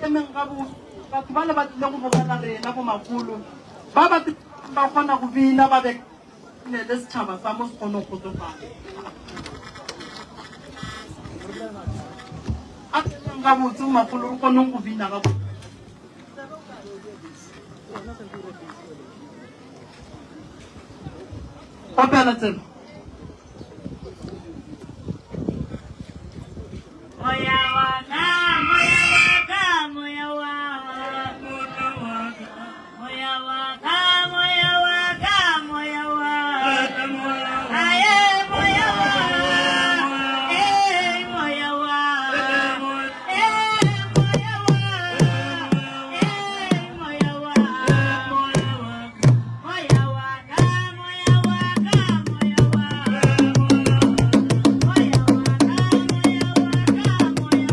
Emeng gabotse, batho bale ba tlile go bogela rena bomakgolo ba ba ba kgona go bina ba be le setšhaba sa mo se kgone go kgotsofala. A emeng gabotse bomakgolo re kgoneng go bina gabotse. Opela tsela. Moya wa ka, moya wa ka, moya wa Moya wa ka, moya wa ka, moya wa Aye, moya wa Eh, moya wa Eh, moya wa Eh, moya wa Moya wa ka, moya wa ka, moya wa Moya wa ka, moya wa ka, moya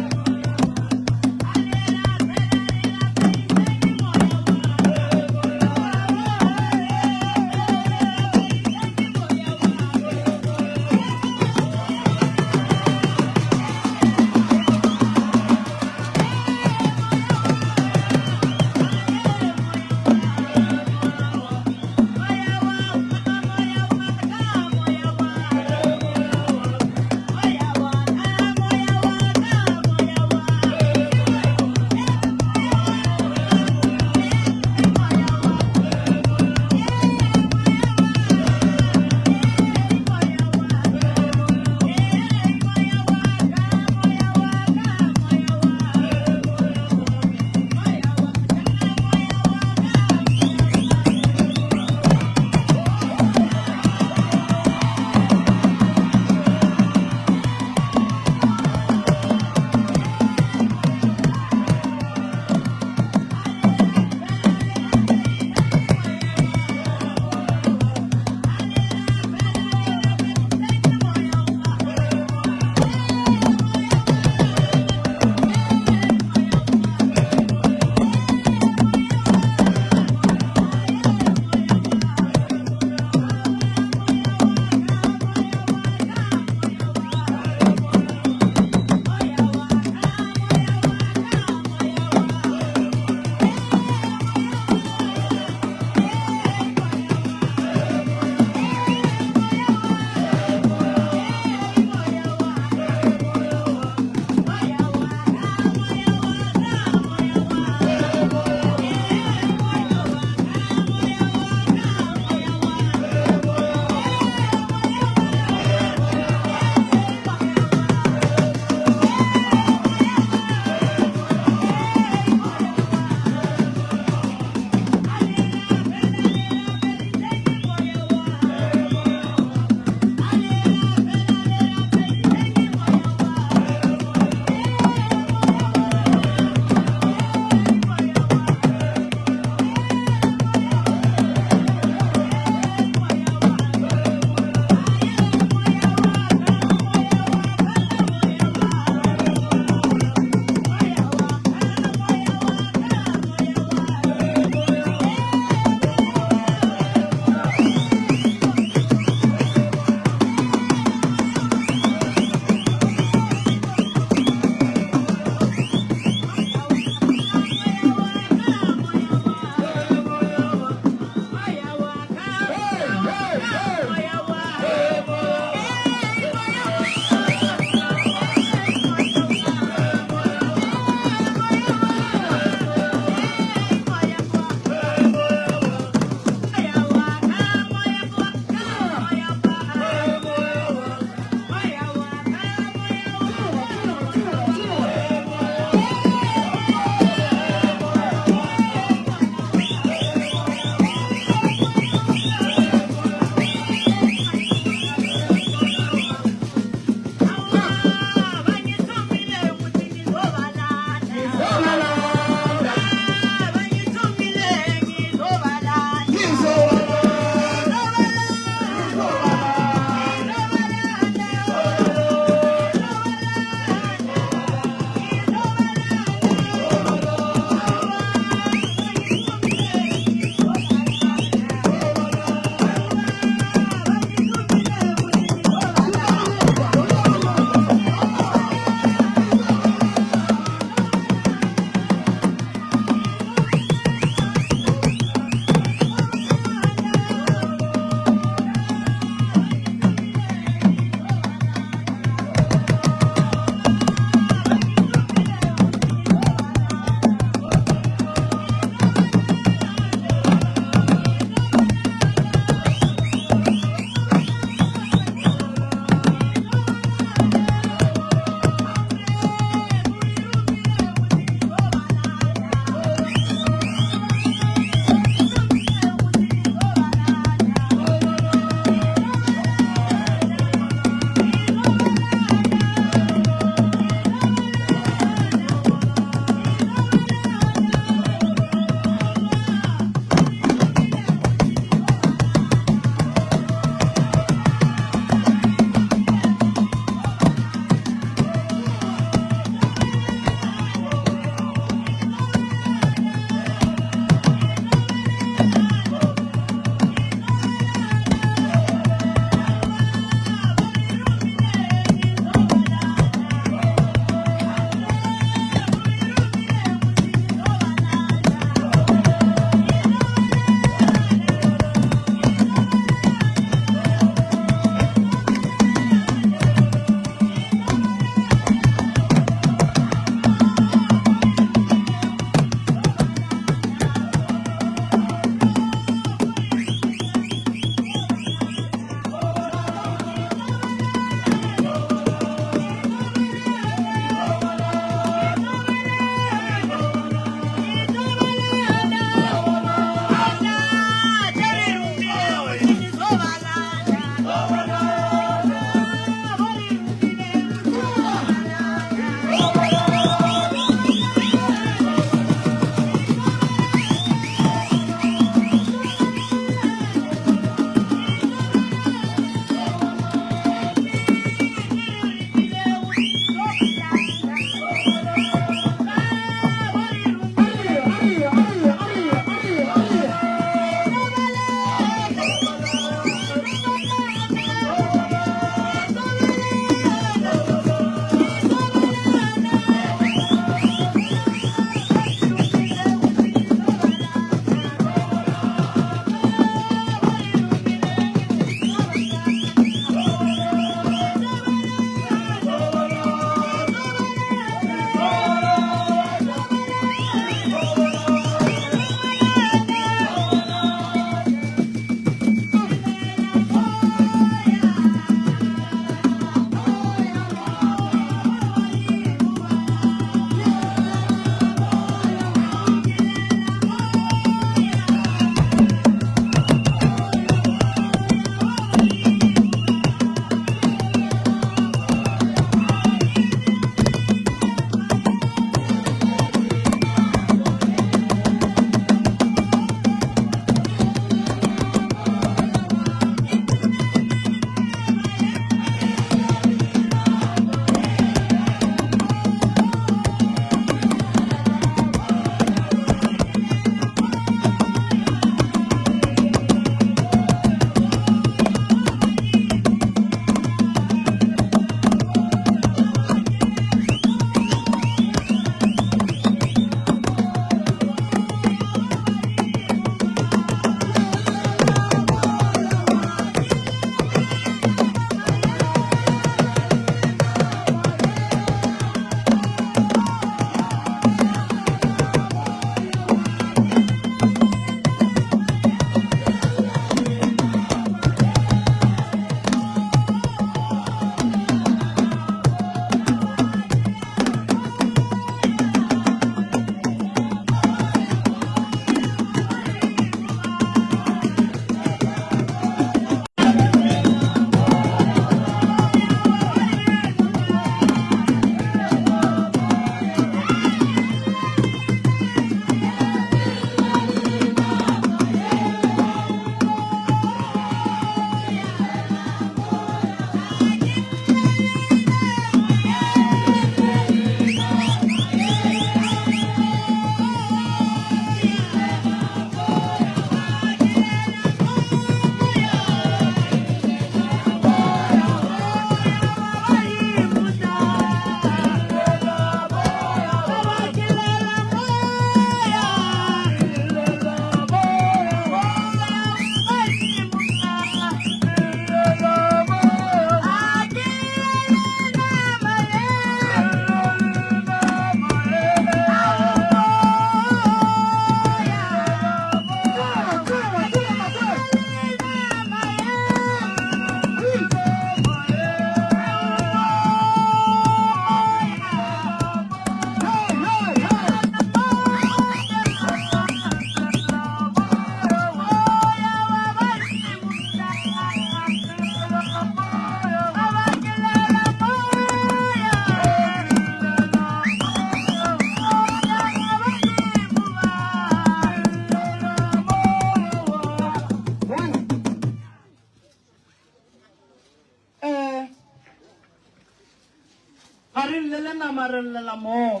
Ga re llele nama, re llela moya.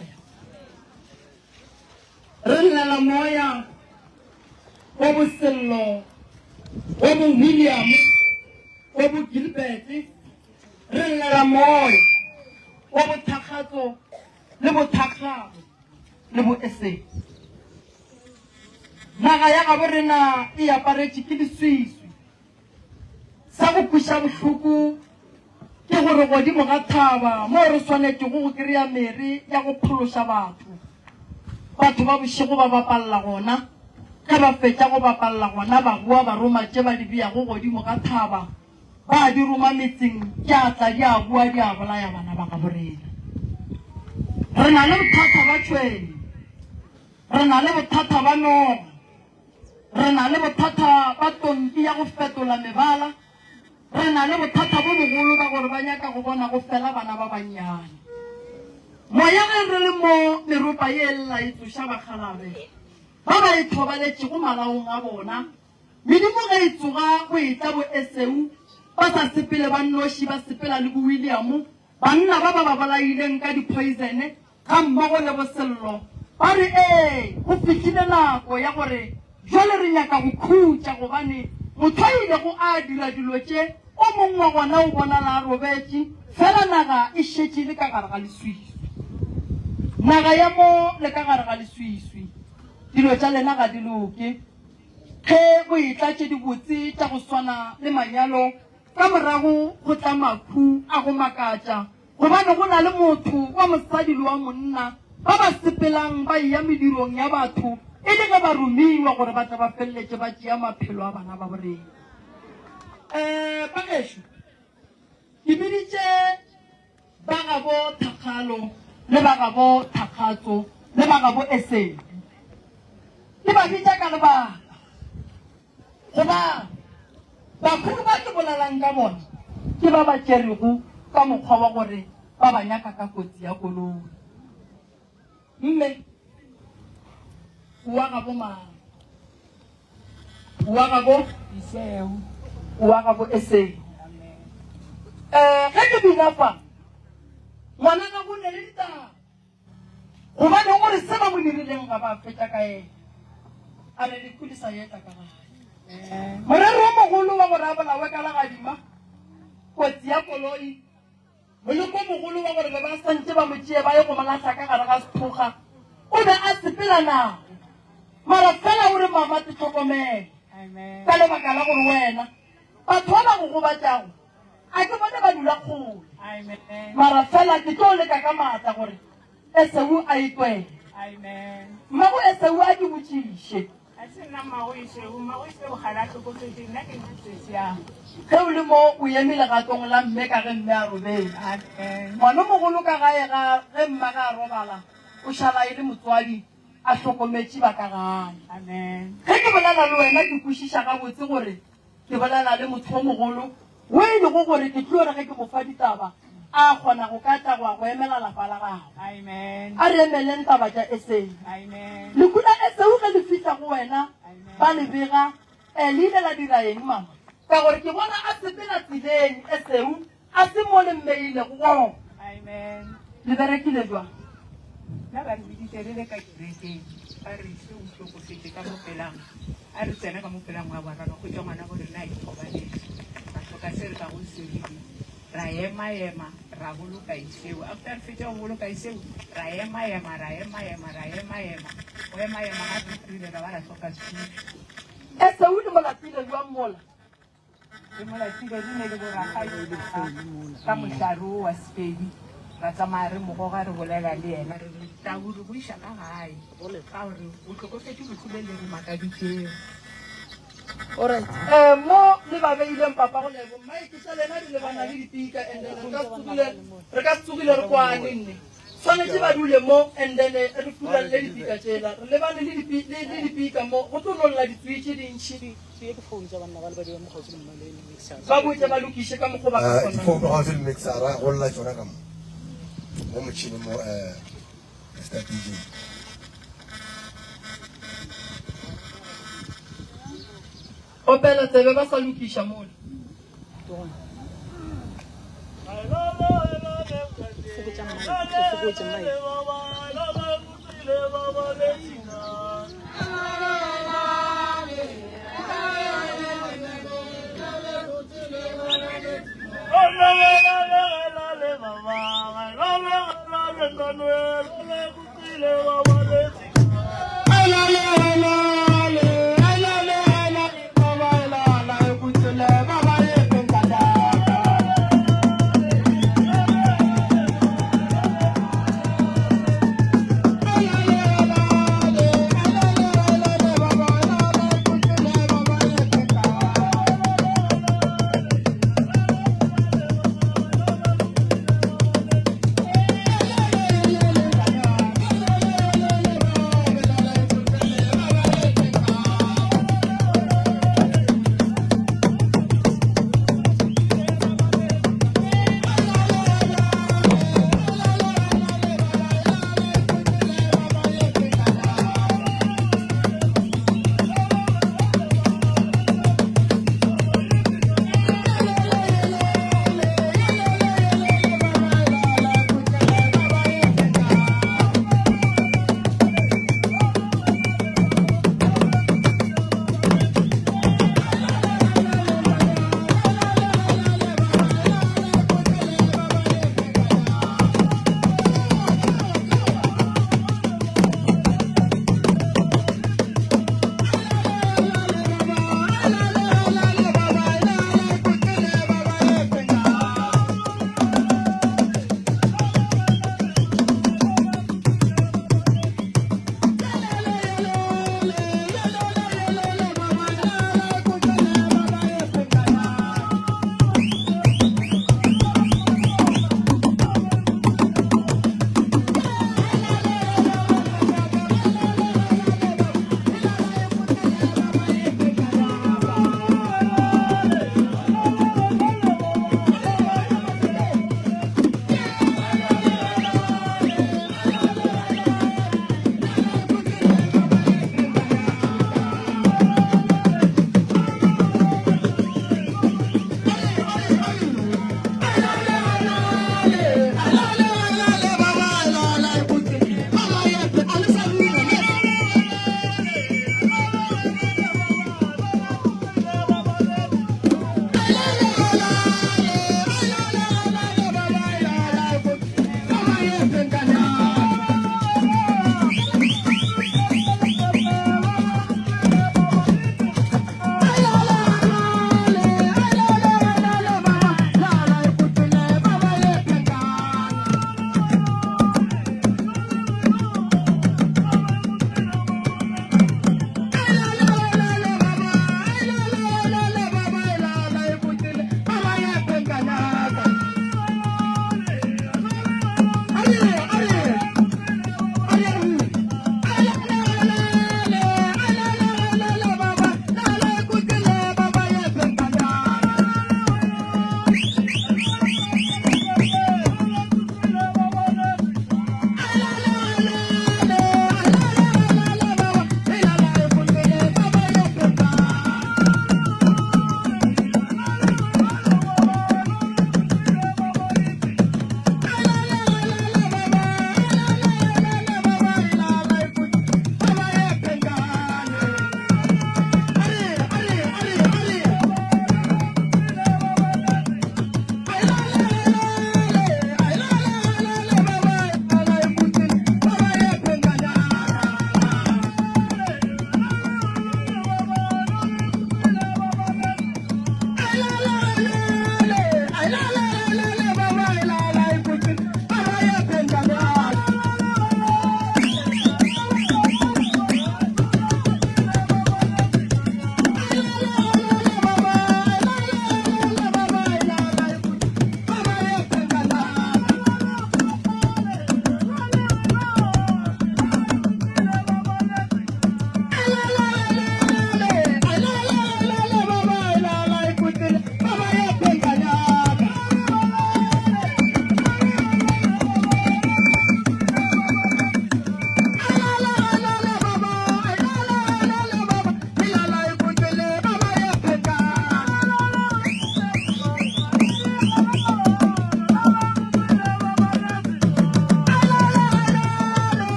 Re llela moya wa boSello, wa boWilliam, wa boGilbert. Re llela moya wa boThakgatso le boThakgabo le boEsei. Naga ya gabo rena e aparetše ke leswiswi. Sa go kweša bohloko ke gore godimo ga thaba moo re swanetšego go kry-a mere ya go phološa batho, batho ba bošego ba bapalla gona. Ge ba fetša go bapalla gona ba boa ba roma tše ba di beago godimo ga thaba, ba di roma metseng, tša tla di a boa di a bolaya bana ba gabo rena. Re na le bothata ba tšhwene, re na le bothata ba noga. Re na le bothata ba tonki ya go fetola mebala. Re na le bothata bo bogolo ba gore ba nyaka go bona go fela bana ba bannyane. Moya ge re le mo meropa ye e lla e tsoša bakgalabe ba ba e thobaletšego malaong a bona. Medimo ge e tsoga go etla bo Esau ba sa sepele ba nnoši ba sepela le bo William Banna ba ba ba bolaileng ka diphoisene gammogo le bosello ba re, Ee, go fihlile nako ya gore bjale re nyaka go khutša, gobane motho a ilego a dira dilo tše, o mongwe wa gona o bonala a robetše, fela naga e šetše e le ka gare ga leswiswi. Naga ya mo le ka gare ga leswiswi. Dilo tša lena ga di loke. Ge go etla tše dibotse tša go swana le manyalo, Ka morago go tla mahu a go makatša, gobane go na le motho wa mosadi le wa monna ba ba sepelang ba eya medirong ya batho e le ge ba romiwa gore ba tle ba feleletše ba tšea maphelo a bana ba borena. Um bagešo, ke biditše ba gabo Thakgalo le ba gabo Thakgatso le ba gabo Esedi. Ke ba bitša ka lebaka. Goba bagolo ba ke bolelang ka bona ke ba ba tšerego ka mokgwa wa gore ba ba nyaka ka kotsi ya koloi. Mme o wa gabo mang? O wa gabo Esau. O wa gabo Esau. Eh, ge ke bina fa, ngwana gago o ne le ditaba. Gobane o re se ba mo dirileng ga ba fetša ka yena. A re lehu le sa etla ka gae. Morero o mogolo wa gore a bolawe ka legadima, kotsi ya koloi, moleko o mogolo wa gore be ba santše ba mo tšee ba ye go mo lahla ka gare ga sethokga, o be a sepela nago. Mara fela o re mama te hlokomele ka lebaka la gore wena batho ba ba go gobatšago A ke bone ba dula kgole. Mara fela ke tlo leka ka maatla gore Esau a itwele. Mmago Esau a ke botšiše. Ge o le mo o eme legatong la mme ka ge mme a robetše. Ngwanomogolo ka gae ga ge mmage a robala o šala e le motswadi a hlokometše ba ka gae. Ge ke bolela le wena ke kwešiša gabotse gore Ke bolela le motho o mogolo wo e lego gore ke tlo re ge ke mo fa ditaba a kgona go ka tla go a go emela lapa la gagwe. A re emeleng taba tša Esau. Lehu la Esau ge le fihla go wena ba le bega, E, le ile la dira eng, mama? Ka gore ke bona a sepela tseleng, Esau, A se mo le mmeilego gona. Le berekile bjang? Nna ba re biditše re le ka kerekeng, ba re se o hlokofetše ka mo pelang. A re tsena ka mo pelang wa bona, ra hwetša ngwana bo rena a ithobaletše. Ra hloka se re kago se dira. Ra ema ema, ra boloka Iseo. After re fetša go boloka Iseo, ra ema ema, ra ema ema, ra ema ema. Go ema ema ga re re ile ra ba ra hloka thušo. Esau le mo lapile bjang mola? Re mo latile re ne le borakgadi ka mohlare wo wa Sepedi, ra tsamaya re mo goga re bolela le yena re re tau re go iša ka gae ka gore o hlokofetše lehu le le re makaditšego. Alright. Eh, mo le ba beileng papa go lebo mike tša lena di lebana le dipika and then re ka se tsogile re ka se tsogile re kwane nne swanetše ba dule mo and then re furalle dipika tšela re lebane le dipika mo go tlo nolla ditswii tše dintšhi Ba botše ba lokiše ka mokgo ba ka kgonang. Difounu gaufi le mixera go lla tšona ka mo mo motšhini mo um Mr DJ. Opela tsebe ba sa lokiša mola. O fokotše Mike.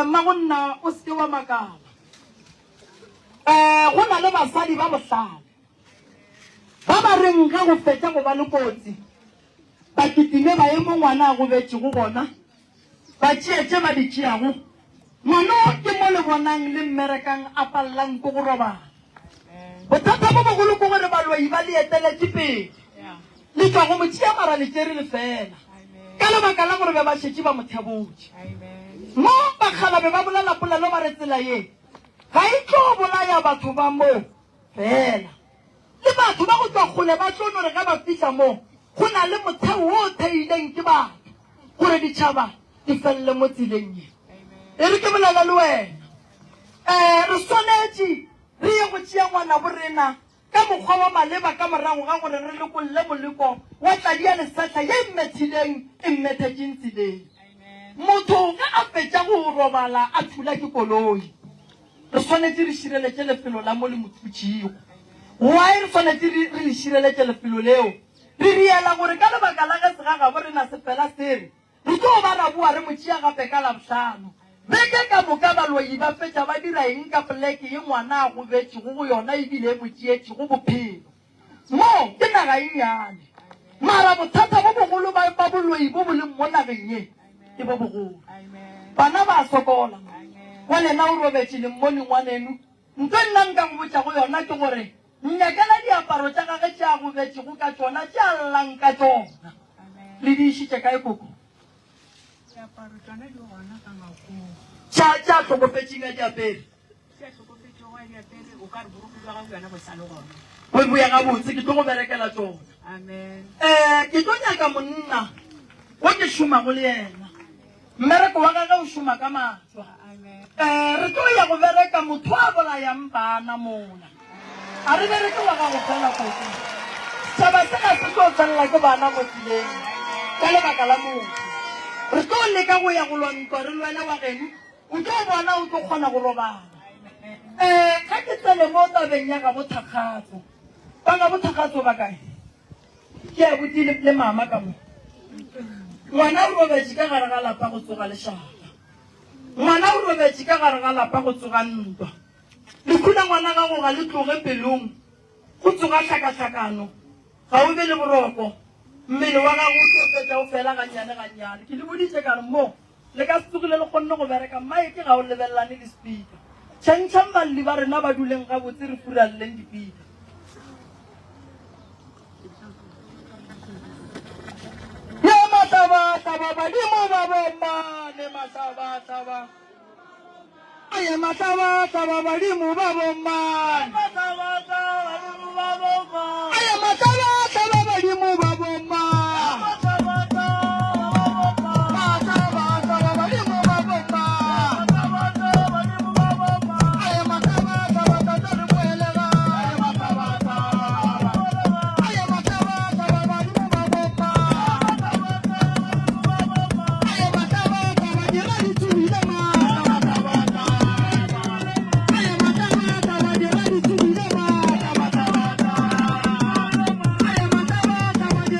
Um Mmagonna o se ke wa makala. Um go na le basadi ba bohlale ba ba reng ge go fetša go ba le kotsi ba kitime ba ye mo ngwana a gobetšego gona ba tšee tše ba di tšeago. Ngwano ke mo le bonang le mmerekang a pallang ko go robala. Bothata bo bogolo ke gore baloi ba le eteletše pele. Le tšwa go mo tšea mara le tšere lefeela ka lebaka la gore be ba šetše ba mo thebotše. Mo bakgalabe ba bolela polelo ba re tsela ye ga e tlo bolaya batho ba mo feela. Le batho ba go tšwa kgole ba tlo no re ge ba fihla mo go na le motheo wo o theileng ke batho gore ditšhaba di felele mo tseleng ye. E re ke bolele le wena. Um re swanetše re ye go tšea ngwanabo rena ka mokgwa wa maleba ka morago ga gore re lokolle moleko wa tladi ya lesehla ye e mmethileng e mmethetšeng tseleng. Motho ge a fetša go robala a thula ke koloi. Re swanetše re šireletše lefelo la mo le mo thutšego. Why re swanetše re, re le šireletše lefelo leo? Re riela gore ka lebaka la ge segagabo rena se fela se re, re tlo ba ra boa re mo tšea gape ka Labohlano. Beke ka moka baloi ba fetša ba dira eng ka poleke ye ngwana a gobetšego go yona ebile e mo tšeetšego bophelo? Mo ke naga e nnyane, mara bothata bo bogolo ba, ba boloi bo bo leng mo nageng ye ke bo bogolo. Bana ba a sokola mo. Wa lena o robetše le mmone ngwaneno. Nto nna nka go botšago yona ke gore nnyakela diaparo tša gage tše a gobetšego ka tšona, tše a llang ka tšona. Le di išitše kae koko? Diaparo tšona di gona ka ngwakong. Tša, tša hlokofetšeng a di apere. Se a hlokofetšego a di apere, o ka re borokgo bja gagwe bjona bo sa le gona. Go boya gabotse, ke tlo go berekela tšona. Amen. Eh, ke tlo nyaka monna wo ke šomago le yena. Mmereko wa gage o šoma ka matswa. Amen. Eh, re tlo ya go bereka motho a bolayang bana mola. A re bereke wa gago fela koko. Setšhaba se ga se tlo felela ke bana mo tseleng ka lebaka la motho. Re tlo leka go ya go lwa ntwa re lwele wa geno. O tlo bona o tlo kgona go robala. Eh, ga ke tsene mo tabeng ya gabo Thakgatso. Ba gabo Thakgatso ba kae? Ke abuti le, le mama ka mo. Ngwana o robetše ka gare ga lapa go tsoga lešata. Ngwana o robetše ka gare ga lapa go tsoga ntwa. Lehu la ngwana gago ga le tloge pelong, go tsoga hlakahlakano. Ga o be le boroko. Mmele wa gago o tlo fetša o fela gannyane gannyane. Ke le boditše ka re mo Le ka se tsogile le kgonne go bereka maeke ga o lebelelane le speaker. Tšhentšhang balli ba rena ba duleng gabotse re furalleng dipika. Ya mahlaba hlaba badimo ba bommane mahlaba hlaba. Aye mahlaba hlaba badimo ba bommane. Aye mahlaba hlaba badimo ba bommane. Mahlaba hlaba badimo ba bommane. Aye mahlaba hlaba tata re boele gae. Mahlaba hlaba. Aye mahlaba hlaba badimo ba bommane. Aye mahlaba hlaba dira di tsubile mahlaba hlaba. Aye mahlaba hlaba dira di tsubile mahlaba hlaba. Aye mahlaba hlaba.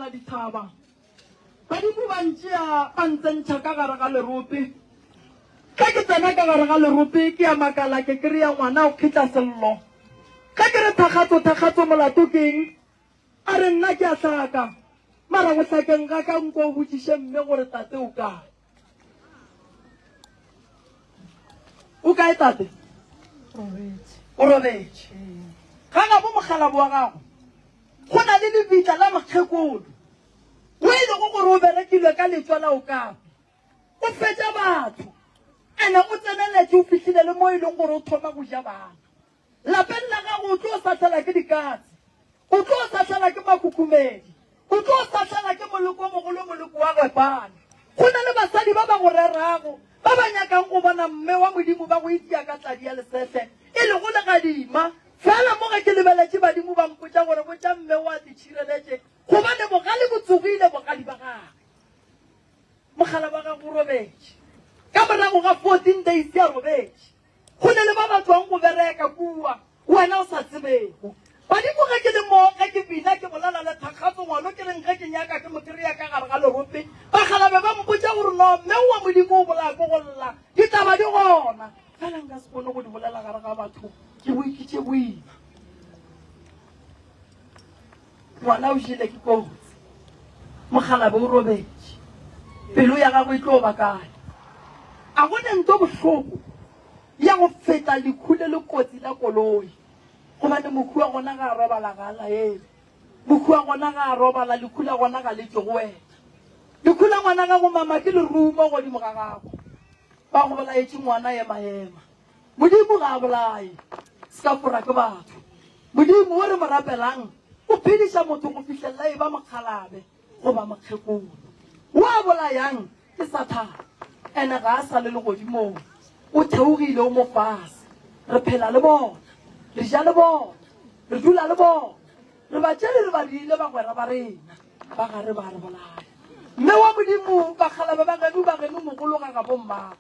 namela dithaba. Badimo ba ntšea ba ntsentšha ka gare ga lerope. Ge ke tsena ka gare ga lerope ke a makala ke kry-a ngwana o kgitla sello. Ge ke re thakgatso thakgatso molato keng? A re nna ke a hlaka. Mara go hlakeng ga ka nko o botšiše mme gore tate o kae. O kae tate? O robetše. Ga gabo mokgalabo wa gago go na le lebitla la mokgekolo o e lego gore o berekilwe ka letšwa la okapi. O fetša batho ene o tseneletše o fihlile le mo e leng gore o thoma go ja bana. Lapeng la gago o tlo sahlela ke dikatse, o tlo sahlela ke makhukhumedi, o tlo sahlela ke moloko o mogolo, moloko wa Gwepane. Go na le basadi ba ba go rerago, ba ba nyakang go bona mme wa Modimo ba go itia ka tladi ya lesehle, e lego legadima. Fela mo ge ke lebeletše badimo ba mpotša gore botša mme o a titšhireletše, gobane bogale bo tsogile bogadi ba gagwe. Mogala wa gago o robetše. Ka morago ga 14 days a robetše. Go na le ba ba tšwang go bereka kua, wena o sa tsebego. Badimo ge ke le mo, ge ke bina, ke bolela le Thakgatso ngwano, ke reng ge ke nyaka ke mo kry-a ka gare ga lerope, bakgalabe ba mpotša gore no, mme wa Modimo o bolaya ke go lla, ditaba di gona. Fela nka se kgone go di bolela gare ga batho, ke boikitše boima. Ngwana o jele ke kotsi. Mokgalabe o robetše. Pelo ya gagwe e tlo ba kae? A go ne nto bohloko ya go feta lekhu le le kotsi la koloi, gobane mokhu wa gona ga a robala ga a laele. Mokhu wa gona ga a robala, lekhu la gona ga le tšwe go wena. Lekhu la ngwana gago mama ke lerumo godimo ga gago. Ba go bolaetše ngwana ema ema. Modimo ga a bolaye, se ka fora ke batho. Modimo wo re mo rapelang o phediša motho go fihlelela e ba mokgalabe goba mokgekolo. Wo a bolayang ke Sathane, ene ga a sa le legodimong, o theogile o mo fase. Re phela le bona, re ja le bona, re dula le bona, re ba tšere re ba diile bagwera ba rena, ba gare ba re bolaya. Mme wa Modimo, bakgalabe ba geno ba geno mogolo ga gabo mmago,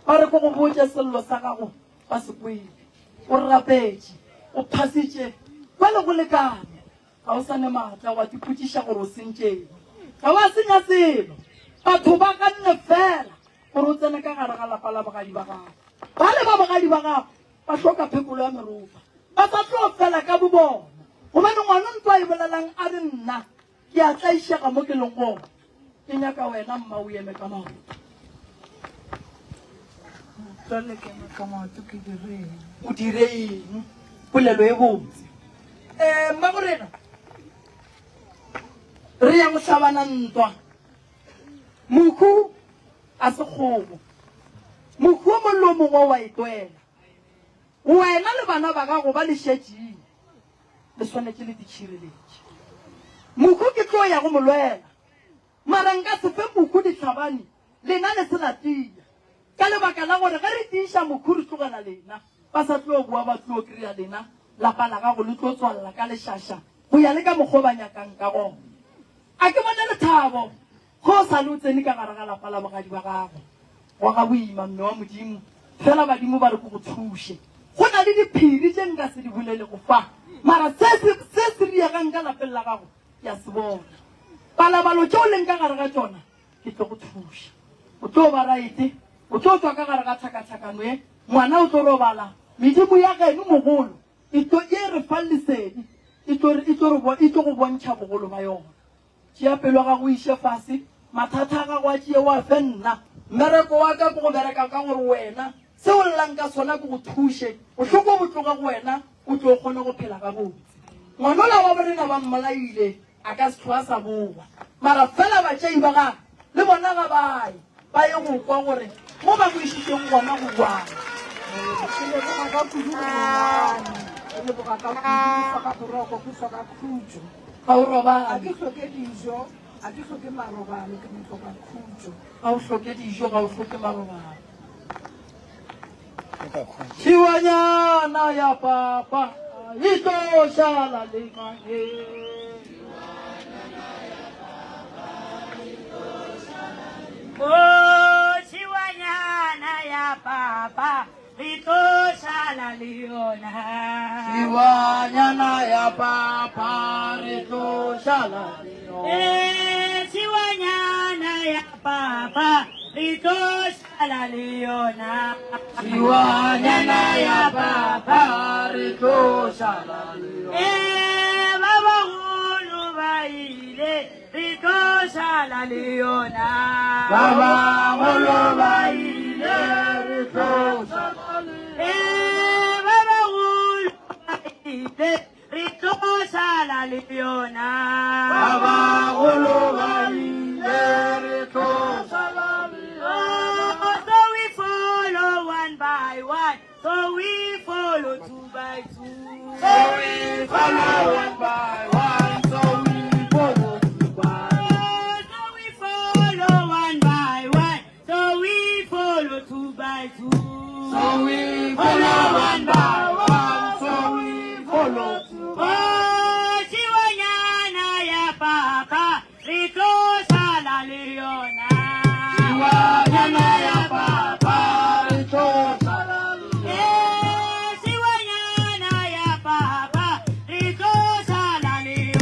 ba re ko go botše sello sa gago ba se kwele. O rapetše, o phasitše, bjale go lekane. Ga o sa ne maatla, wa tipotšiša gore o sentšeng. Ga wa senya selo. Batho ba ganne fela gore o tsene ka gare ga lapa la bogadi ba gago. Bale ba bogadi ba gago ba hloka phekolo ya meropa. Ba sa tlo fela ka bobona. Gobane ngwana ntwa e bolelang a re nna Ke a tlaišega mo ke leng gona. Ke nyaka wena mma o eme ka maoto. Jwale ke eme ka maoto ke dire eng? O dire eng? Polelo e botse. Eh, mma borena. Re ya go hlabana ntwa. Mohu a se kgomo. Mohu o mongwe le o mongwe wa e twela. Wena le bana ba gago ba le šetšeng. Le swanetše le ditšhireletše. Mohu ke tlo ya go mo lwela, mara nka se fe mohu dihlabani, lena le se la tia. Ka lebaka la gore ge re tiiša mohu re tlogela lena, ba sa tlo boa ba tlo kry-a lena, lapa la gago le tlo tswalela ka lešaša go ya le ka mokgwa o ba nyakang ka gona. A ke bone lethabo Ge o sa le o tsene ka gare ga lapa la bogadi ba gago, gwa ga boima, mme wa Modimo, fela badimo ba re ke go thuše. Go na le diphiri tše nka se di bolelego fa, mara se se, se se riegang ka lapeng la gago, ke a se bona. Palabalo tše o leng ka gare ga tšona, ke tlo go thuša. O tlo ba raete, o tlo tšwa ka gare ga tlhakatlhakano ye, ngwana o tlo robala, medimo ya geno mogolo e tlo, ye re fang lesedi, e tlo, e tlo re, e tlo go bontšha bogolo ba yona. Tšea pelo ya gago o iše fase, mathata a gago a tšee o a fe nna. Mmereko wa ka ke go bereka ka gore wena se o llang ka sona ke go thuše, bohloko bo tloge go wena o tlo kgone go phela gabotse. Ngwanola wa borena ba mmolaile a ka se hlwe a sa bowa, mara fela batšei ba gagwe le bona ga ba ye ba ye go kwa gore mo ba mo išitšeng gona go bjang. Ke leboga ka kudu go menagane, ke leboga ka kudu, ke hloka boroko, ke hloka khutšo. Ga o robale. Ga ke hloke dijo, ga ke hloke marobalo, ke no hloka khutšo. Ga o hloke dijo, ga o hloke marobalo. Tšhiwanyana ya papa e tlo šala le ngwane. Oh, tšhiwanyana ya papa Re tlo šala le yona. Tšhiwanyana ya papa re tlo šala le yona. Eh, Tšhiwanyana ya papa re tlo šala le yona. Tšhiwanyana ya papa re tlo šala le yona. Eh, ba bagolo ba ile re tlo šala le yona. Ba bagolo ba ile re tlo šala le yona. Eh, ba bagolo ba ile Re tlo šala le yona. Ba bagolo ba ile re tlo šala le yona. Oh, so we follow one by one, so we follow two by two. So we follow one by one, so we follow two by two. Oh, so we follow one by one, so we follow two by two. So we follow one by one, so we follow two by Oh, tšhiwanyana ya papa, re tlo šala le yona. Tšhiwanyana ya papa, re tlo šala le yona. Eh, tšhiwanyana ya papa, re tlo šala le yona.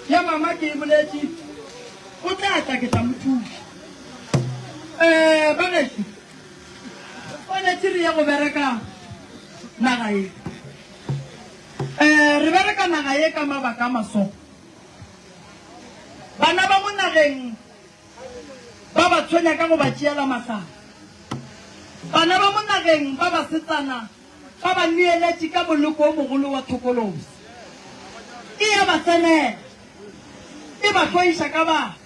Ya mama ke e boletše, o tla tla ke tla mo thuša. Um bagešo, re swanetše re ye go bereka naga ye. Um re bereka naga ye ka mabaka a maso. Bana ba mo nageng ba ba tshwenya ka go ba tšeela mahlare. Bana ba mo nageng ba basetsana ba ba neeletše ka moleko o mogolo wa thokolosi. E a ba tsenela, e ba hloiša ka batho,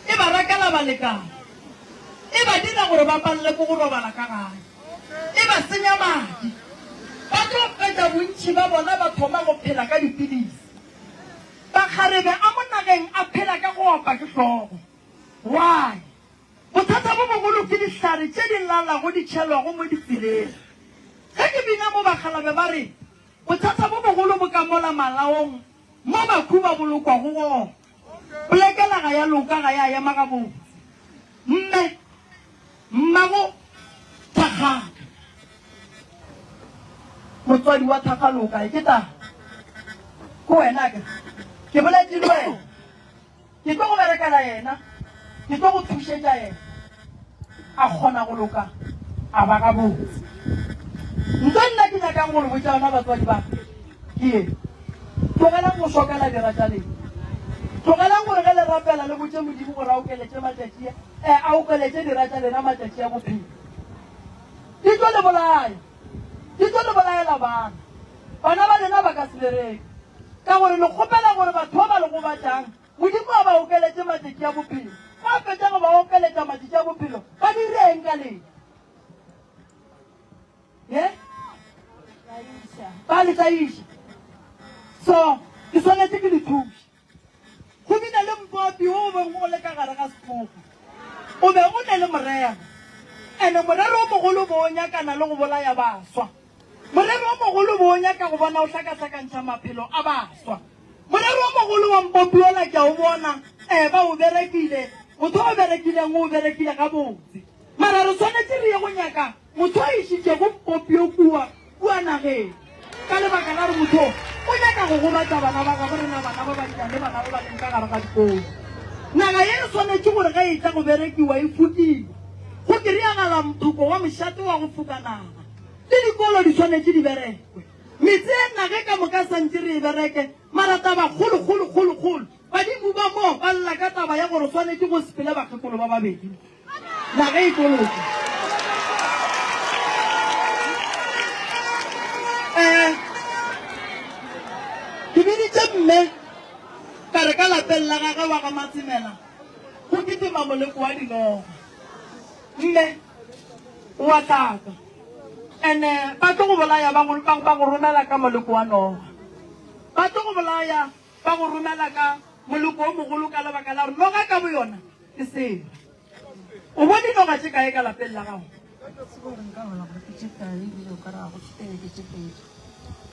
e ba rakela balekane, e ba dira gore ba palele ke go robala ka gae, e ba senya madi. Ba tlo fetša bontši ba bona ba thoma go phela ka dipilisi. Makgarebe a mo nageng a phela ka go opa ke hlogo. Why? Bothata bo bogolo ke dihlare tše di lalago di tšhelwago mo ditseleng. Ge ke bina mo bakgalabe ba re, Bothata bo bogolo bo ka mola malaong mo bakhu ba bolokwago gona. Polekela ga ya loka ga ya ema gabotse. Mme, mmago Thakgalo. Motswadi wa Thakgalo o kae? Ke tata. Ke wena akere? Ke boletše le wena. Ke tlo go berekela yena, ke tlo go thušetša yena, a kgona go loka, a ba gabotse. Ntho nna ke nyakang go le botša yona batswadi ba ka ke ye, tlogelang go šokela dira tša lena. Tlogelang gore ge le rapela le botše Modimo gore a okeletše matšatši, eh, a okeletše dira tša lena matšatši a bophelo. Di tlo le bolaya. Di tlo le bolaela bana. Bana ba lena ba ka se bereke. Ka gore le kgopela gore batho ba ba le gobatšang, Modimo a ba okeletše matšatši a bophelo. Ba fetša go ba okeletša matšatši a bophelo, ba dire'ng ka lena? Ye? Ba le tlaiša. So, ke swanetše ke le thuše. Go bile le mpopi wo o bego o le ka gare ga setlogo. O be o ne le morero. Ene morero o mogolo o be o nyakana le go bolaya baswa. Morero o mogolo o be o nyaka go bona o hlakahlakantšha maphelo a baswa. Morero o mogolo wa mpopi wola ke a o bona, ee, ba o berekile. Motho o berekileng o o berekile gabotse. Mara re swanetše re ye go nyaka Motho a išitšego mpopio kua, kua nageng, ka lebaka la gore motho o nyaka go gobatša bana ba gabo rena, bana ba bannyane, bana ba ba leng ka gare ga dikolo. Naga ye e swanetše gore ge e etla go berekiwa e fukiwe. Go kiriagala mphoko wa mošate wa go fuka naga. Le dikolo di swanetše di berekwe. Metse ye nage ka moka santše re e bereke, mara taba kgolo, kgolo, kgolo, kgolo, badimo ba mo ba lla ka taba ya gore swanetše go sepele bakgekolo ba babedi. Na ge e tlo loka? Eh, ke biditše mme ka re ka lapeng la gagwe wa ga Matsemela go kitima moleko wa dinoga. Mme o a tlaka ene ba tlo go bolaya ba go, ba go romela ka moleko wa noga. Ba tlo go bolaya ba go romela ka moleko o mogolo ka lebaka la gore noga ka boyona ke sera. O bone dinoga tše kae ka lapeng la gago?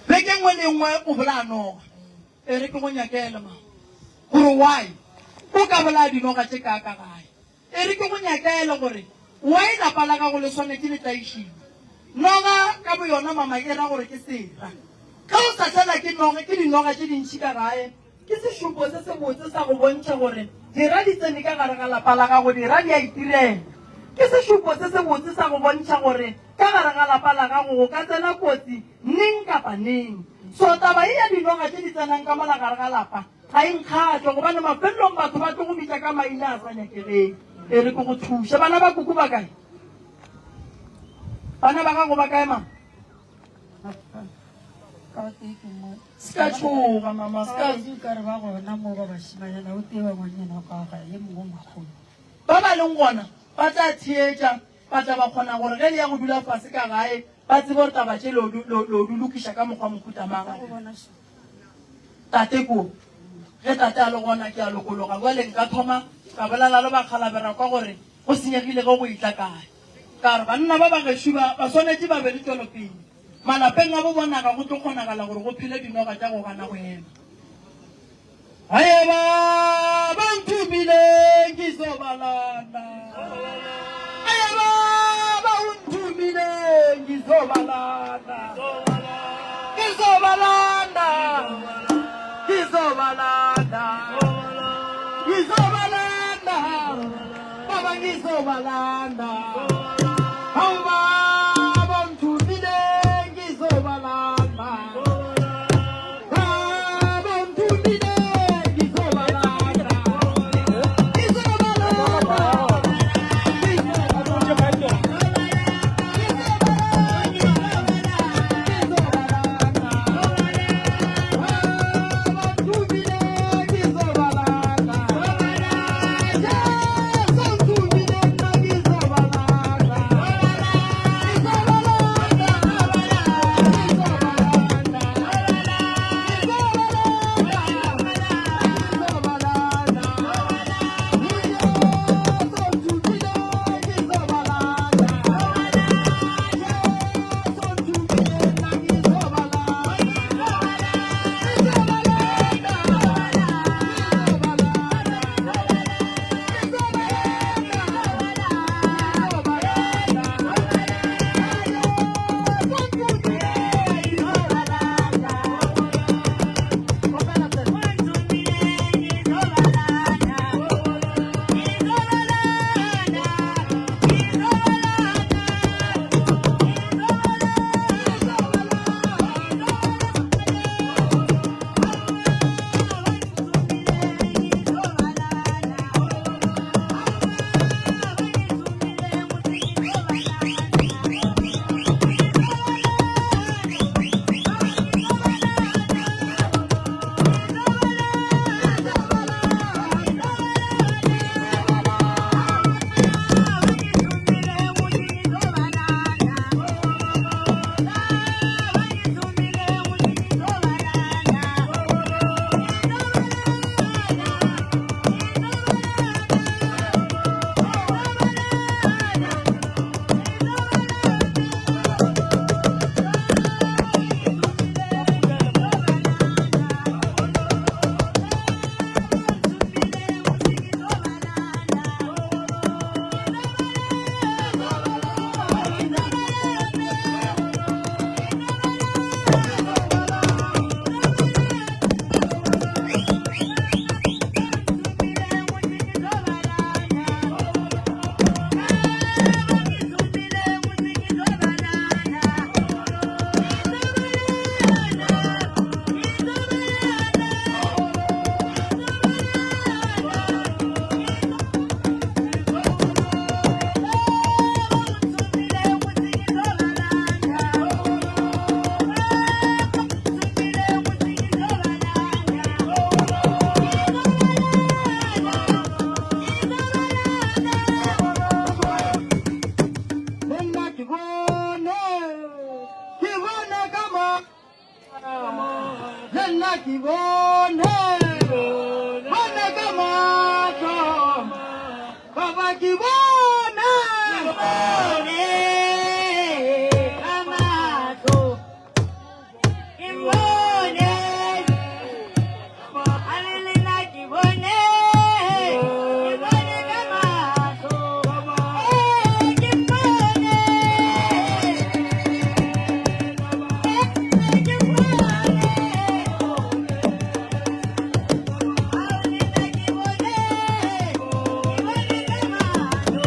Beke e nngwe le e nngwe o bolaya noga. E re ke go nyakele ma gore why o ka bolaya dinoga tše kaa ka gae. E re ke go nyakele gore why lapa la gago le swanetše le tlaišiwe. Noga ka boyona mama e ra gore ke sera. Ge o sa tlela ke noge ke dinoga tše dintši ka gae Ke sešupo se sebotse sa go bontšha gore dira di tsene ka gare ga lapa la gago, dira di a itirela. Ke sešupo se sebotse sa go bontšha gore ka gare ga lapa la gago go ka tsena kotsi neng kapa neng. So taba ye ya dinoga tše di tsenang ka mola gare ga lapa ga e nkgahle gobane mafelelong batho ba tlo go bitša ka maina a sa nyakegeng. E re ke go thuše. Bana ba koko ba kae? Bana ba gago ba kae mama? Se ka tšhoga mama, se ka. Ka re ba gona mo ba bašimanyana, o tee wa ngwannyana wa ka gae, ye mongwe o makgolo. Ba ba leng gona ba tla theetša, ba tla ba kgona gore ge le ya go dula fase ka gae ba tsebe gore taba tše lo lo di lokiša ka mokgwa mohuta mang. Ka go bona šo. Tate ko, ge tate a le gona ke a lokologa, bjale nka thoma ka bolela le bakgalabje ra kwa gore go senyegile ge go etla kae. Ka re, Banna ba ba gešo ba, ba swanetše ba be le tšwelopele. Malapeng a bo bona ga go tlo kgonagala gore go phele dinoga tša go gana go ema. Haeba ba nthomile ngizobalanda. Haeba ba unthomile ngizobalanda. Ngizobalanda. Ngizobalanda. Ngizobalanda, baba ngizobalanda. Hawu baba ungithumile ngizobalanda. Baba ungithumile ngizobalanda. Ngizobalanda. Nna ke bone, ke bone ka mo. Le nna ke bone, bone ka mahlo. Baba ke bone. Bone ka mahlo. Ke bone. A le le nna ke bone. Ke bone ka mahlo. Eh, ke bone. Eh, ke bone. A le nna ke bone. Ke bone ka mahlo.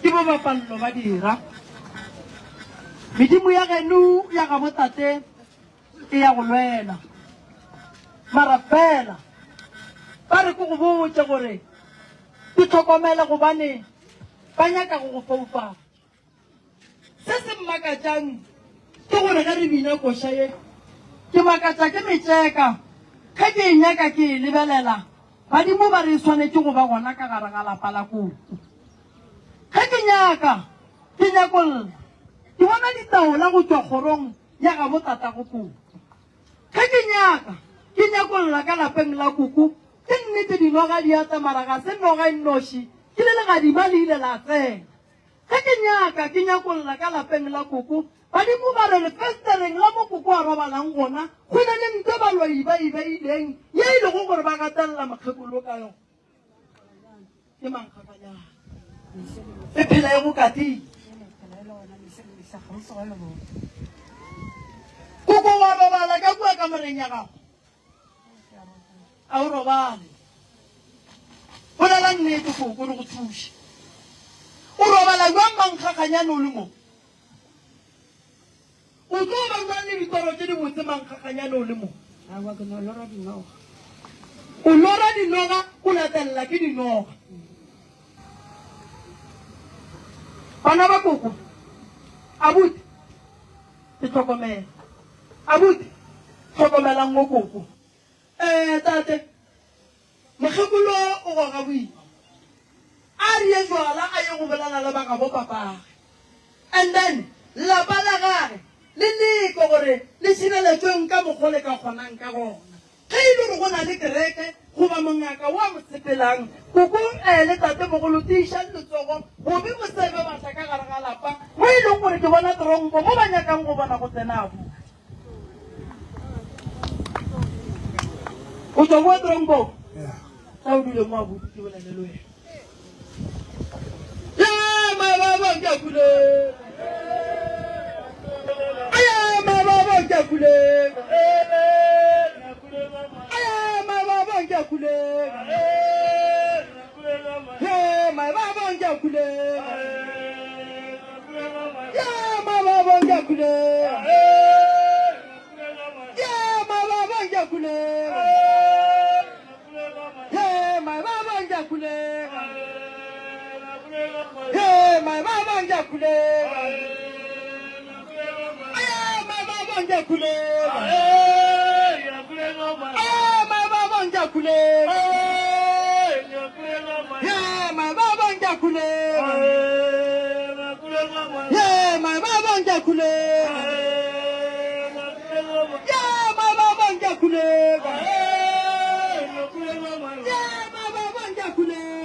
Ke bo bapallo ba dira. Medimo ya geno ya gabo tate e ya go lwela. Mara fela ba re ke go botše gore ke hlokomele gobane ba nyaka go go foufatša. Se se mmakatšang ke gore ge re bina koša ye, ke makatša ke metšeka ge ke e nyaka ke e lebelela, badimo ba re e swanetše go ba gona ka gare ga lapa la koko. Ge ke nyaka ke nyakolla, ke bona ditaola go tšwa kgorong ya gabo tatago koko. Ge ke nyaka ke nyakolla ka lapeng la koko, ke nnete dinoga di ata mara ga se noga e nnoši, ke le legadima le ile la tsena. Ge ke nyaka ke nyakolla ka lapeng la koko, badimo ba re lefestereng la mo koko a robalang gona go na le ntwa baloi ba e beileng ye e lego gore ba gatelela mokgekolo ka yona. Ke mankgakanyana. E phela e go katile. Koko wa robala ka kua kamoreng ya gago. A o robale. Bolela nnete koko re go thuše. O robala bjang mankgakganyane o le mo? O tlo ba bjang le ditoro tše dibotse mankgakganyane o le mo? Aowa ke no lora dinoga. O lora dinoga o latelela ke dinoga. Bana ba koko, abuti ke hlokomele. Abuti hlokomelang mo koko. Ee, tate, mokgekolo o goga boima. A re ye jwala a ye go bolela le ba gabo papage. And then lapa la gage le leke gore le šireletšweng ka mokgo le ka kgonang ka gona. Ge e le gore go na le kereke goba mongaka wo a mo tshepelang, koko ee le tatemogolo tiišang letsogo gobe bo se be ba tla ka gare ga lapa mo e leng gore ke bona tronko mo ba nyakang go bona go tsena abuti. O tšwa kua tronkong? Tla o dule mo abuti ke bolele le wena. Ya mababa ke a kulega. Aya mababa ke a kulega. Aya mababa ke a kulega. He mababa ke a kulega. Ya mababa ke a kulega. Ya mababa ke a kulega. He my baba ngiyakhuleka. He my baba ngiyakhuleka. Hey my baba ngiyakhuleka. Hey my baba ngiyakhuleka. Hey my baba ngiyakhuleka. Hey my baba ngiyakhuleka. Yeah my baba ngiyakhuleka. Yeah my baba ngiyakhuleka. Yeah my baba ngiyakhuleka. Yeah my baba ngiyakhuleka. Yeah my baba ngiyakhuleka.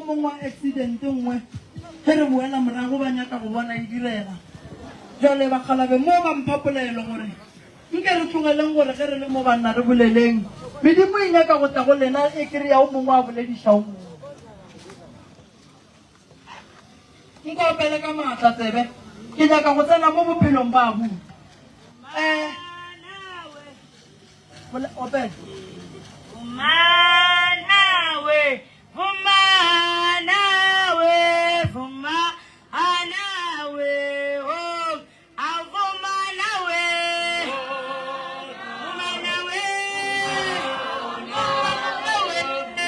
o mongwe wa accident nngwe ge re boela morago ba nyaka go bona e direga. Bjale bakgalabe mo ba mpha polelo gore nke re tlogeleng gore ge re le mo banna re boleleng. Medimo e nyaka go tla go lena e kry-a o mongwe a bolediša o mongwe. Nka opele ka maatla tsebe. Ke nyaka go tsena mo bophelong ba abuti. Eh, opela. Vumanawe, vumanawe, vumanawe, oh, avumanawe, vumanawe, vumanawe,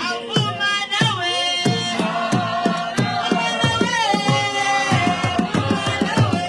avumanawe, vumanawe, vumanawe.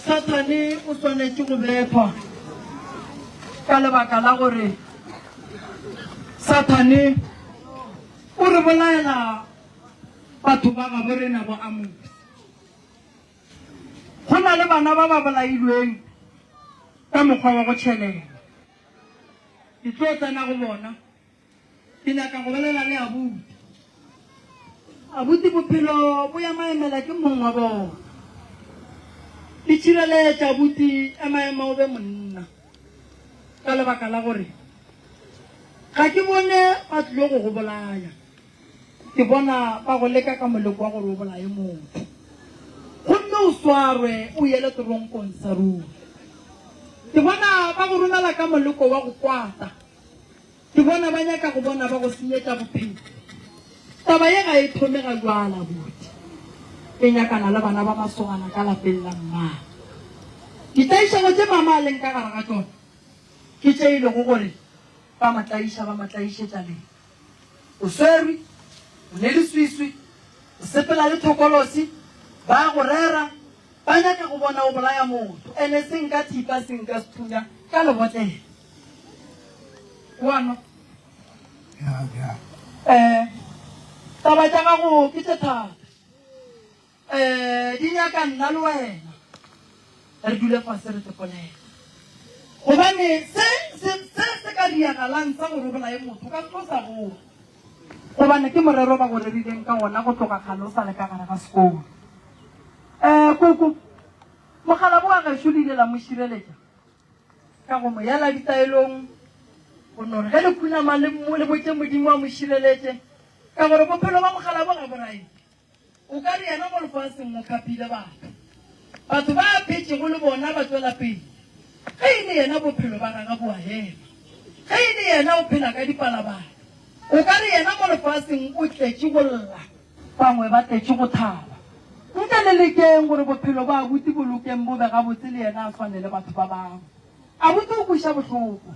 Sathane o swanetše go bethwa ka lebaka la gore Sathane o re bolaela batho ba gabo rena bo Amosi. Go na le bana ba ba bolailweng ka mokgwa wa go tšhelela. Ke tlo tsena go bona. Ke nyaka go bolela le abuti. Abuti bophelo bo ya maemela ke mong wa bona. Itšhireletše abuti, ema ema o be monna. Ka lebaka la gore ga ke bone ba tlile go go bolaya. Ke bona ba go leka ka moleko wa gore o bolaye motho. Gomme o swarwe o yele toronkong sa ruri. Ke bona ba go romela ka moleko wa go kwata. Ke bona ba nyaka go bona ba go senyetša bophelo. Taba ye ga e thome ga jwale abuti. E nyakana le bana ba masogana ka lapeng la mma. Ditlaišego tše mama a leng ka gare ga tšona ke tše e lego gore ba mo tlaiša ba mo tlaišetša lena. O swerwe, o ne leswiswi, o sepela le thokolosi, ba go rera, ba nyaka go bona o bolaya motho, ene seng ka thipa seng ka sethunya ka lebotlelo. Wa nwa? Ya, ya. Eh, taba tša gago ke tše thata. Eh, di nyaka nna le wena re dule fase re tepolele. Gobane se se se se ka diagalang sa gore o bolaye motho ka tlo sa boa. Gobane ke morero ba go rerileng ka wona go tloga kgale o sa le ka gare ga sekolo. Eh, koko, mokgalabo wa gešo le ile la mo šireletša ka go mo yela ditaelong, go no re ge le khunama le le botše Modimo a mo šireletše, ka gore bophelo ba mokgalabo ga bo rae. O ka re yena mo lefaseng o khapile batho. Batho ba a phetšego le bona ba tšwela pele. Ge e le yena bophelo ba gagwe bo a ema. Ge e le yena o phela ka dipalabala. O ka re yena mo lefaseng o tletše go lla. Bangwe ba tletše go thaba. Nka le lekeng gore bophelo ba abuti bo lokeng bo be gabotse le yena a swane le batho ba bangwe. Abuti o kweša bohloko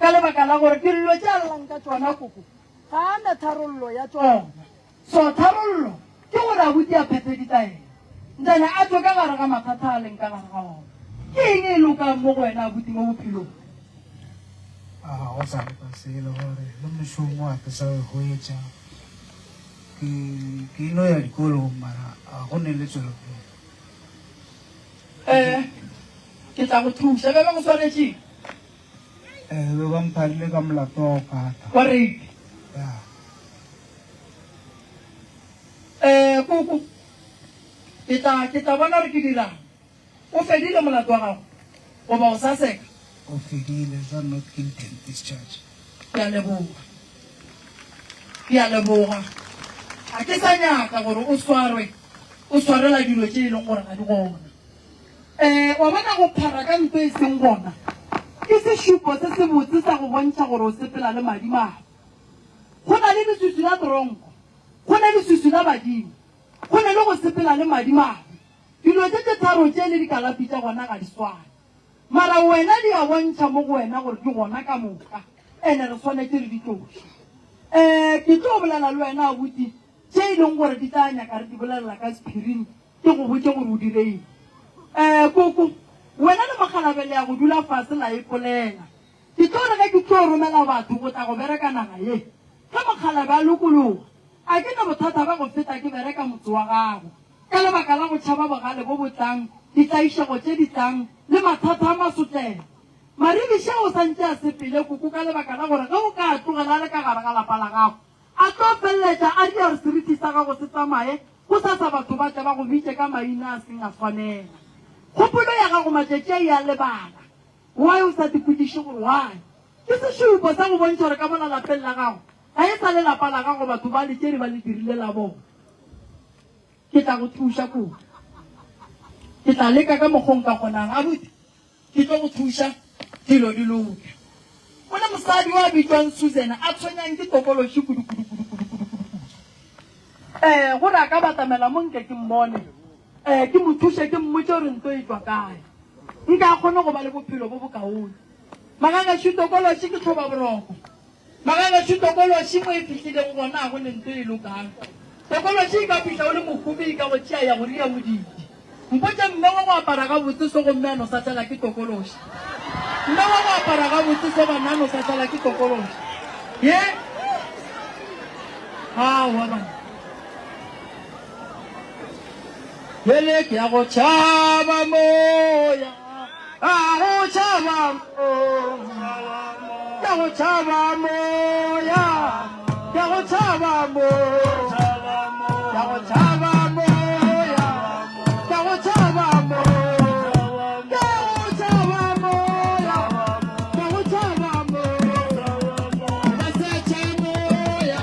ka lebaka la gore dillo tše a llang ka tšona koko ga a na tharollo ya tšona. So tharollo ke gore abuti a phethe ditaelo, ntšana a tšwe ka gare ga mathata a leng ka gare ga ona. Ke eng e lokang mo go wena abuti mo bophelong? A ga go sa loka selo gore le mošomo a ke sa o hwetša. Ke ke ino ya dikolong mara a go ne le tšwelopele. Eh, ke tla go thuša. Bjale go swanetše Eh, be ba mpharile ka molato wa go kata. Wa rape. Ya. Eh, koko, ke tla, ke tla bona gore ke dirang. O fedile molato wa gago, goba o sa seka? O fedile, sa not guilty and discharge. Ke a leboga. Ke a leboga. Ga ke sa nyaka gore o swarwe, o swarela dilo tše e leng gore ga di gona. Eh, wa bona go phara ka nto e seng gona ke sešupo se sebotse sa go bontšha gore o sepela le madimabe. Go na le leswiswi la tronko, go ne leswiswi la badimo, go ne le go sepela le madimabe. Dilo tše tše tharo tše le dikalafi tša gona ga di swane. Mara wena di a bontšha mo go wena gore di gona ka moka, ene re swanetše re di tloše. Eh, ke tlo bolela le wena abuti, tše e leng gore di tla nyaka re di bolelela ka sephiring, ke go botše gore o dire eng. Eh, koko, wena le mokgalabje le ya go dula fase la ipolela. Ke tlo re ge ke tlo romela batho go tla go bereka naga ye, ge mokgalabje a lokologa, a ke na bothata bja go feta ke bereka motse wa gago. Ka lebaka la go tšhaba bogale bo bo tlang, ditlaišego tše di tlang, le mathata a masotlelo. Maribiša o sa ntše a sepele, koko, ka lebaka la gore ge o ka a tlogela a le ka gare ga lapa la gago, a tlo feleletša a dira gore seriti sa gago se tsamaye, gosasa batho ba tle ba go bitše ka maina a seng a swanela. Kgopolo ya gago matšatši a e a lebala. Why o sa tipotšiše gore why? Ke sešupo sa go bontšha gore ka mola lapeng la gago ga e sa le lapa la gago, batho ba le tšere ba le dirile la bona. Ke tla go thuša kudu. Ke tla leka ka mokgo nka kgonang. Abuti, ke tlo go thuša dilo di loke. Go ne mosadi yo a bitšwang Susan a tshwenyang ke tokološi kudu kudu kudu kudu kudu kudu kudu. Eh, gore a ka batamela mo nke ke mmone. Eh, ke mo thuše ke mmotše gore nto e tšwa kae. Nka kgone go ba le bophelo bo bokaone. Magagešo tokološi ke tlhobaboroko. Magagešo tokološi mo e fihlilego gona ga go ne nto e lokang. Tokološi e ka fihla o le mohumi e ka go tšea ya go ria modidi. Mpotše mme wa go apara gabotse so gomme a no sa tlala ke tokološi. Mme wa go apara gabotse so bana a no sa tlala ke tokološi. Ye? Aowa bana. Bjale ke ya go tšhaba moya, a go tšhaba moya, ke ya go tšhaba moya, ke ya go tšhaba moya, ke ya go tšhaba moya, ke ya go tšhaba moya, ke ya go tšhaba moya, ke ya go tšhaba moya, ba setšha moya.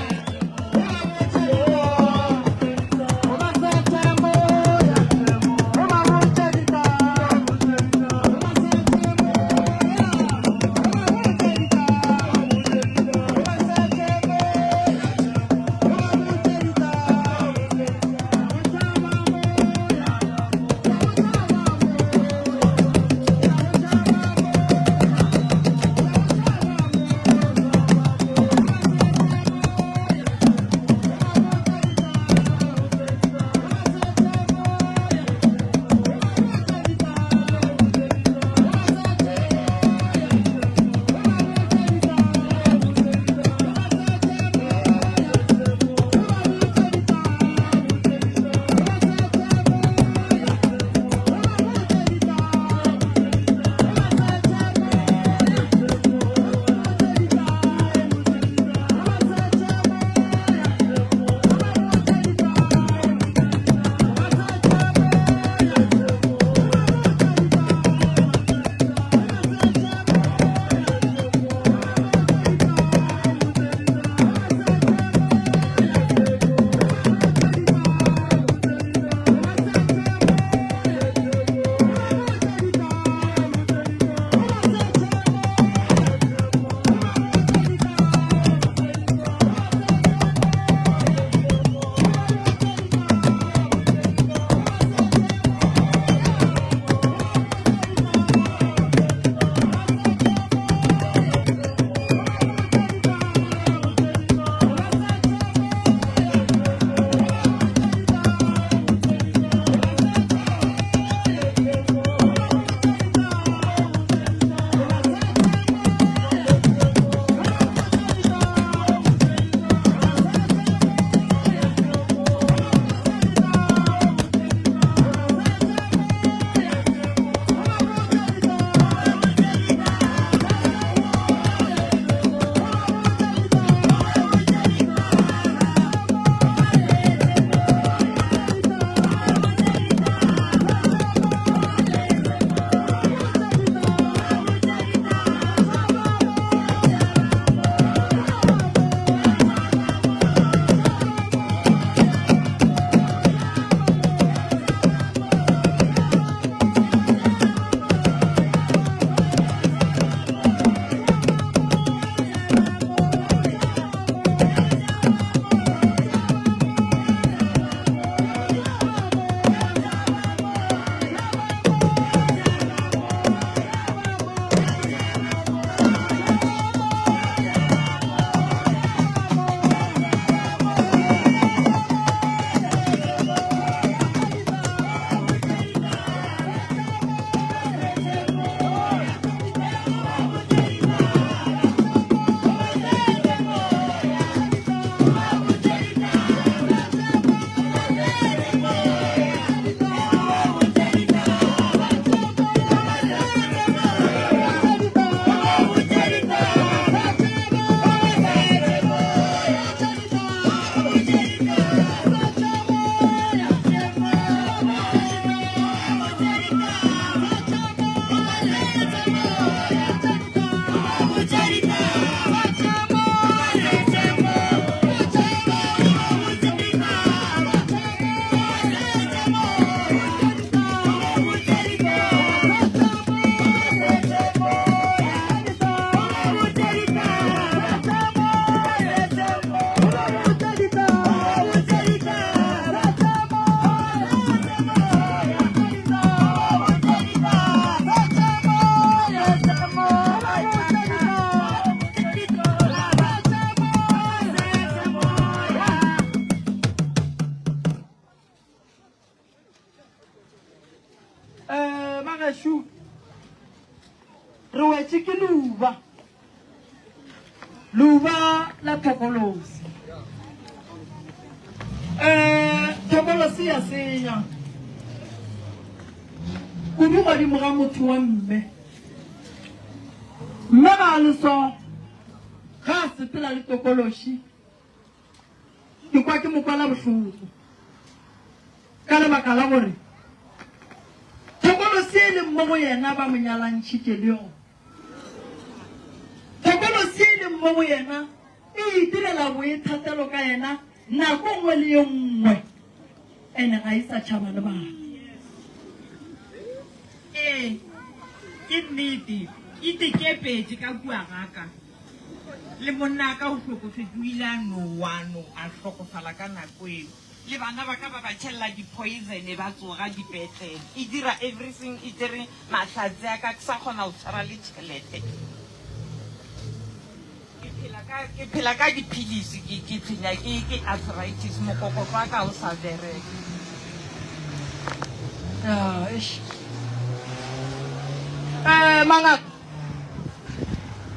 Um bagešo, re wetše ke leuba, leuba la thokolosi. Um thokolosi ya senya kudu godimo ga motho wa mme. Mme ga a le so, ga a sepela le tokološi, Ke kwa ke mo kwela bohloko ka lebaka la gore thokolosi e leng mo go yena ba mo nyalantšhitše le yona. Thokolosi e leng mo go yena e itirela boithatelo ka yena nako nngwe le ye nngwe, ene ga e sa tšhaba le batho. Ee, ke nnete, e tekepetše ka kua ga ka. Le monna ka o hlokofetše, o ile a no wa no a hlokofala ka nako eo. Le bana ba ka ba ba tšhelela di-poison ba tsoga dipetlele. E dira everything, e tšere mahlatse a ka, ke sa kgona go tshwara le tšhelete. Ke phela ka, ke phela ka diphilisi, ke, ke tshwenya ke, ke arthritis, mokokotlo wa ka o sa bereka. Ya, eish. Eh, mangaka.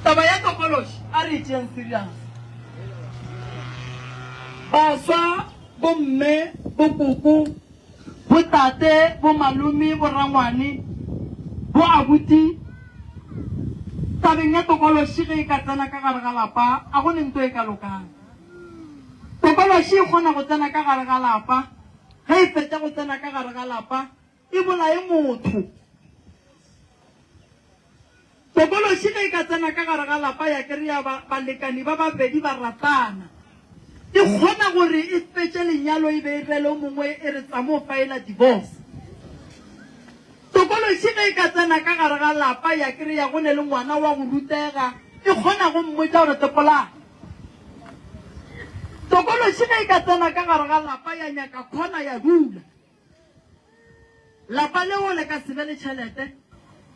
Taba ya tokološi a re e tšeeng serious. Baswa, bomme, bokoko, botate, bomalome, borangwane, boabuti, tabeng ya tokološi ge e ka tsena ka gare ga lapa a go ne nto e ka lokang. Tokološi e kgona go tsena ka gare ga lapa, ge e fetša go tsena ka gare ga lapa e bolaye motho. Tokološi ge e ka tsena ka gare ga lapa ya kry-a ba, balekani ba babedi ba ratana, e kgona gore e fetše lenyalo e be e rele o mongwe e re tsamo faela divorce. Tokološi ge e ka tsena ka gare ga lapa ya kry-a go ne le ngwana wa go rutega, e kgona go mmotša gore tepolane. Tokološi ge e ka tsena ka gare ga lapa ya nyaka khona ya dula. Lapa leo le ka se be le tšhelete,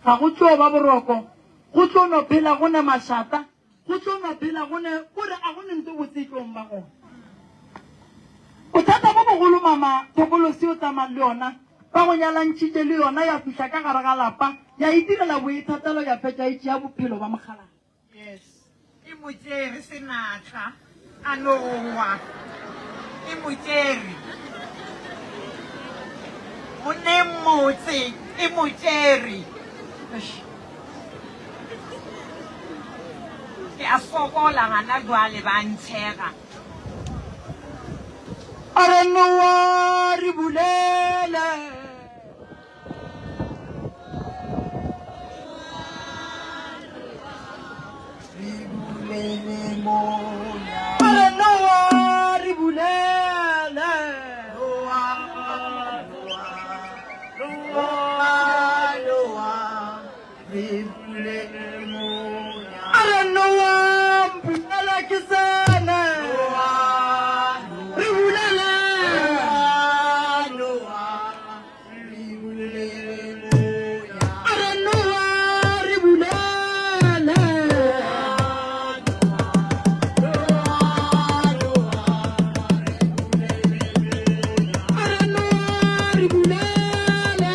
ga go tlo ba boroko, go tlo no phela go ne mašata, go tlo no phela go ne, kore a go ne nto botse e tlong ba gona. Bothata bo bogolo mama Thokolosi o tsamayng le yona, ba go nyalantšhitše le yona ya fihla ka gare ga lapa, ya itirela boithatelo ya fetša e tšea bophelo ba mokgalabje. Yes. E mo tšere senatla, a no wa. E mo tšere. Monneng motse, e mo tšere. Ke a fokola gana jwale ba ntshega. A re Noa re bulele. A re Noa re bulele. A re Noa mpulele ke tsene. Re bulele. A re Noa re bulele. A re Noa re bulele.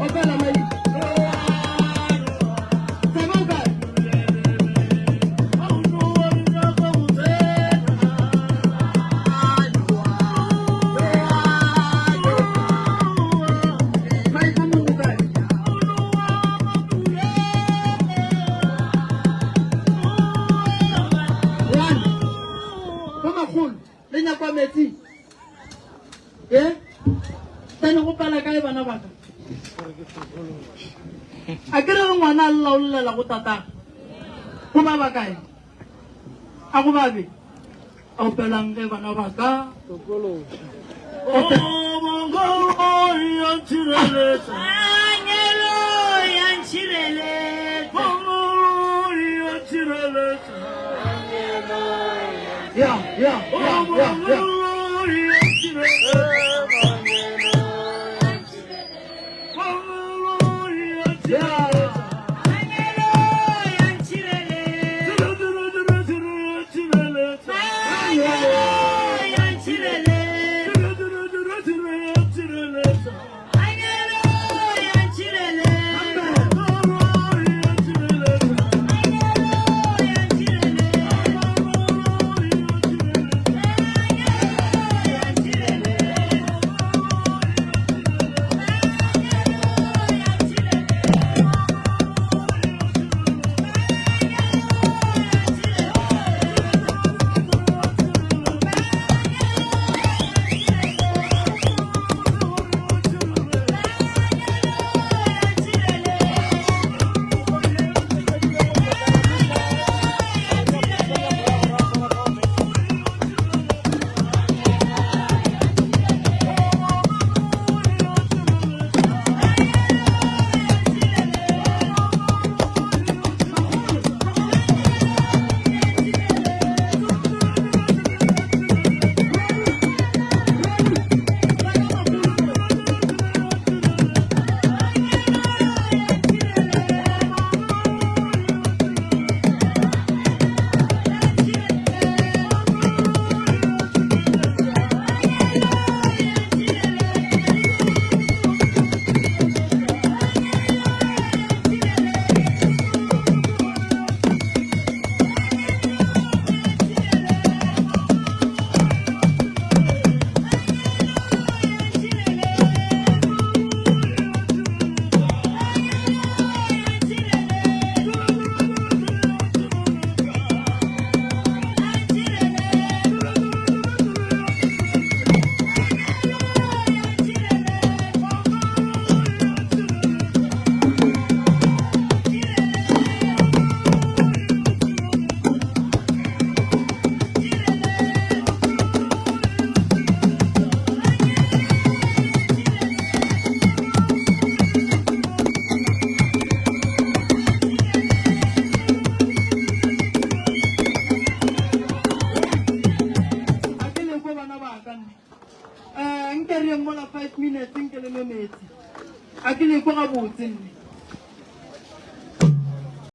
Opela mai. Tseba o kae? Le nyakwa metsi e tsene go pala kae bana baka a ke re re ngwana a lla o llela go tatago go ba ba kae a go babe Opelang ge bana ba ka. Ya, ya, ya, ya, ya. meetse. A ke le kwe gabotse nne.